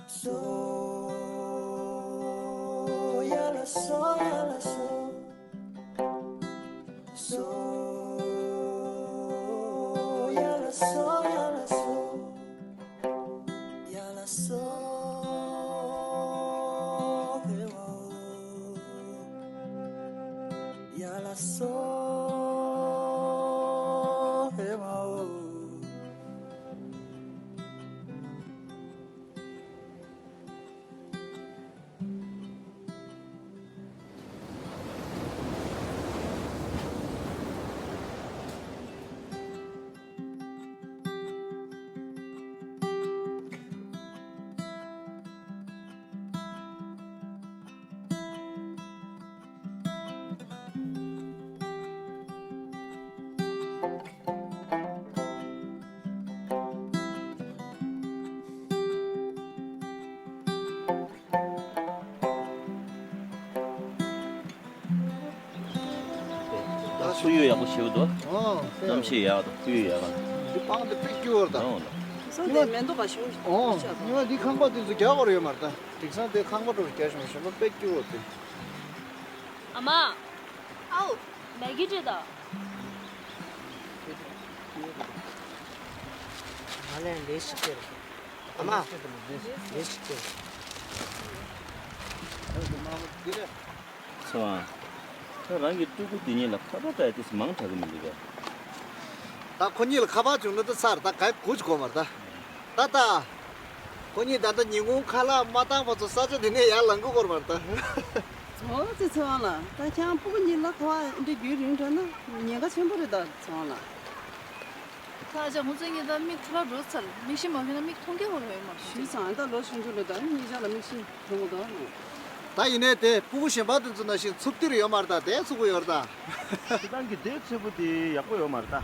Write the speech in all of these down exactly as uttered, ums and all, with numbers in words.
So, ya la so, ya la so. So, ya la so, ya la so. Ya la so, he wa. Ya la so, he wa. ད་ཁོར་ཡུག་ཡག་པོ་ཞེ་པོ་འདུག་ཨོ། གནམ་གཤིས་ཡག་འདུག་ཁོར་ཡུག་ཡག་པ། འདི་སྤང་དེ་དཔེ་སྐྱིད་པོ་རེད་ད། ཨོ། སང་དེ་མེ་ཏོག་ག་ཞིག་ཨོ། ཉི་མ་འདི་ཁང་པ་དེ་ཚོ་རྒྱག་དགོས་རེད་ཡོད་མ་རེད་ད། དེང་སང་དེ་ཁང་པ་འགྲོ་རྒྱག་བྱུང་ཞོན་པ་དཔེ་སྐྱིད་པོ་དེ། ཨ་མ། ཨའོ། མེ་གི་སྤྲད་ད། ང་ལན་ལས་ཤིག་སྟེར། ཨ་མ། ལས་ཤིག་སྟེར། ཚེ་དབང་། ཁྱོད་རང་གི་སྤྲུལ་སྐུ་དེ་གཉིས་ལ་ཁ་པར་བཏང་ཡ་དེ་མང་དྲགས་ཀྱི་མི་འདུག་གས། ད་ཁོ་གཉིས་ལ་ཁ་པར་བྱུང་ན་ད་ཚར་ད་ག་གུ་ཅི་གོ་མར་ད། ད་ད། ཁོ་གཉིས་ད་ལྟ་ཉིན་གུང་ཁ་ལག་མ་བཏང་བར་ཚོ་ས་ཆ་འདི་ནས་ཡར་ལངས་དགོས་སྐོར་མར་ད། ཨོ་ཙི་ཚེ་དབང་ལགས། ད་ཁྱེད་རང་སྤུ་གུ་གཉིས་ལ་ཁ་པར་འདི་རྒྱུན་རིང་དྲགས་ན་ཉེན་ཁ་ཆེན་པོ་རེད་ད་ཚེ་དབང་ལགས། ད་ཆ་ཁོང་ཚོ་གཉིས་ད་མིག་ཐུ་ལ་འགྲོ་ཚར། མིག་ཤེལ་མ་གྱོན་ན་མིག་མཐོང་གི་ཧོ་རེད་མ་ཞུས་ཙང་ད་ལོ་ཆུང་ཆུང་རེད་ད་གཉིས་ཆ་ལ་མིག་ཤེལ་གྱོན་དགོས་ད། ད་ཡིན་ནའི་དེ་སྤུ་གུ་གཞན་པ་དེ་ཚོ་ནང་བཞིན་འཚུབ་ཏིར་ཡོད་མ་རེད་ད། དེ་ཚུགས་ཀྱི་ཡོད་རེད་ད། ཁྱེད་རང་གི་དེ་འཚུབ་པོ་དེ་ཡག་པོ་ཡོད་མ་རེད་ད།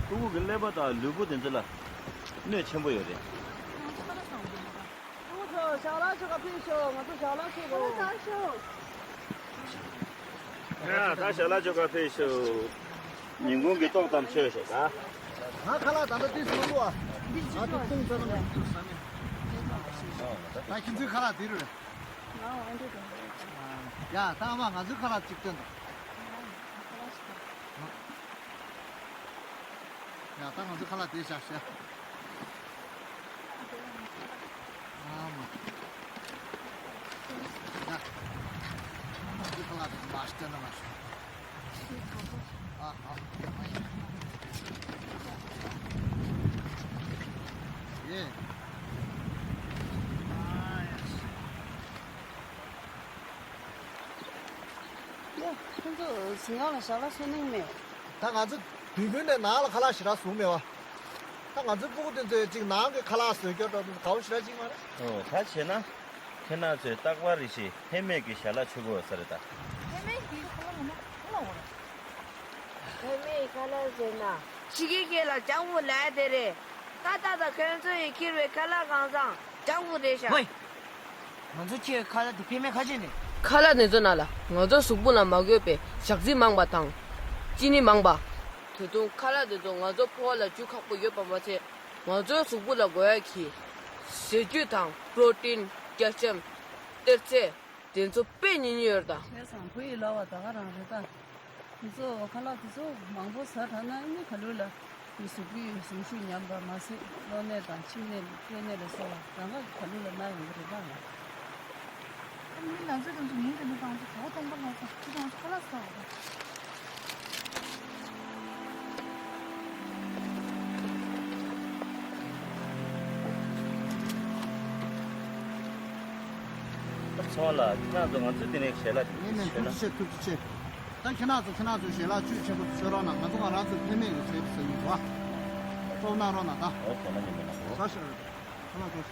སྤུ་གུ་གི་ཀླད་པ་དང་ལུས་པོ་དེ་ཚོ་ལ་གནོད་ཆེན་པོ་ཡོད་རེད། ཁོ་ཚོ་ཞག་ལ་ཆོ་ག་ཕེབས་ཤོག་ང་ཚོ་ཞག་ལ་ཆོ་ག་ཕེབས་ཤོག་ཡ་ད་ཞལ་ལག་མཆོད་ཁང་ཕེབས་ཤོག་ཉིན་གུང་གི་ཏོག་ཙམ་མཆོད་ཤོག་ད། ང་ཁ་ལག་ད་ལྟ་ཏིས་མ་ལུ་ཨ། ང་ཏིས་ཏུང་ཙམ་མ་ཏིས་ས་མེ། ད་ཁྱིམ་ཚུལ་ཁ་ལག་དེ་རུ་རེད། ཡ་ད་ཨ་མ་ང་ཚོའི་ཁ་ལག་གཅིག་སྟོན་དང་། ཡ་ད་ང་ཚོའི་ཁ་ལག་དེ་བཞག་ཤག་ཨ་མ། ཡ། ང་ཚོའི་ཁ་ལག་དེ་མ་སྟོན་ན་མ་ཤོག་ཨ་ཨ། ཡེ། ཡ། ཁོང་ཚོ་གཟིམ་ཁང་ལ་ཞལ་ལག་བཟོ་གནང་མེད། ད་ང་ཚོ་དུས་རྒྱུན་ནས་ནང་ལ་ཁ་ལག་ཞེ་དྲག་བཟོ་མེད་བ། ད་ང་ཚོའི་སྤུ་གུ་དེ་ཚོས་ཅིག་ནང་གི་ཁ་ལག་བཟོས་སྐྱོར་འགྲོ་དུས་དགའ་བོ་ཞེ་དྲག་ཅིག་མ་རེད། ཨོ་ད་བྱས་ན། ཁྱེད་རང་ཚོས་རྟག་པར་རེ་ཞིག་ཧེན་མེད་ཀྱི་ཞལ་ལག་མཆོད་དགོས་ས་རེད་ད། ཧེན་མེད་ཀྱི་ཁ་ལག་ངོ་མ་ཁ་ལག་འོ་རེད། ཧེན་མེད་ཁ་ལག་ཟེར་ན། ཕྱི་རྒྱལ་ཁྱེད་ལ་ལྗང་བུ་ལས་དེ་རེད། ད་ལྟ་ད་ཁོང་ཚོ་ཡིས་ཁྱེར་བའི་ཁ་ལག་གང་ཚང་ལྗང་བུ་རེད་ཤག་ཝེ། ང་ཚོ་ཁྱེད་ཁ་ལག་དེ་ཕན་མེད་ཁ་ཅན་རེད། ཁ་ལག་དེ་ཚོ་ནང་ལ་ང་ཚོ་གཟུགས་པོ་ལ་མ་དགོས་པའི་ཞག་རྩི་མང་པ་དང་། ཅི་ནི་མང་པ། ད་དུང་ཁ་ལག་དེ་ཚོ་ང་ཚོ་ཕོ་བ་ལ་རྒྱུ་ཁག་པོ་ཡོད་པ་མ་ཚད། ང་ཚོའི་གཟུགས་པོ་ལ་དགོས་ཡ་གི་ཟས་བཅུད་དང་པྲོ་ཏིན། ཀལ་ཤིམ། གཏེར་ཚད། དེ་ཚོ་དཔེ་ཉུང་ཉུང་ཡོད་རེད་ད། བྱས་ཙང་བུ་ཡི་ལ་བ་ད་ག་རང་རེད་ད། ཁོ་ཚོ་ཁ་ལག་དེ་ཚོ་མང་པོ་ཟ་དྲགས་ན་ཨ་ནི་ཁ་ལུ་ལ་མི་གཟུགས་པོའི་ཟུངས་ཤུགས་ཉམས་པ་མ་ཟད་གློ་ནད་དང་མཆིན་ནད་སྐྲན་ནད་ལ་སོགས་པ་རང་ག་ཁ་ལུ་ལ་ན་ཡོང་གི་རེད་ད། ཨ་ནི་ང་ཚོ་དང་ཚོ་ཉིན་དེ་ནས་བཏང་ཚོ་གྲོད་ཁོག་སྟོང་པ་ལྷག་ཚོ་ཁྱེད་རང་ཚོ་ཁ་ལག་ཟ་བ་དང་། ཚོང་ལ་ཁྱེད་རང་ཚོ་ང་ཚོའི་དེ་ནས་ཞལ་ལག་ཅིག་ནས་ནས་ཞུས་ན། ཐུགས་རྗེ་ཆེ་ཐུགས་རྗེ་ཆེ། ད་ཁྱེད་རང་ཚོ་ཁྱེད་རང་ཚོའི་ཞལ་ལག་བཅུད་ཆེན་པོ་ཚོ་མཆོད་རོགས་གནང་། ང་ཚོ་ང་རང་ཚོའི་ཕན་མེད་ཀྱི་ཟས་དེ་ཟ་གི་འདུག་ཨ། སྤྲོ་གནང་རོགས་གནང་ད། འོ་དེ་ན་ཉིན་མོ་ན་འོ། ད་ཤོད་རེད། ཁ་ལག་ཐོག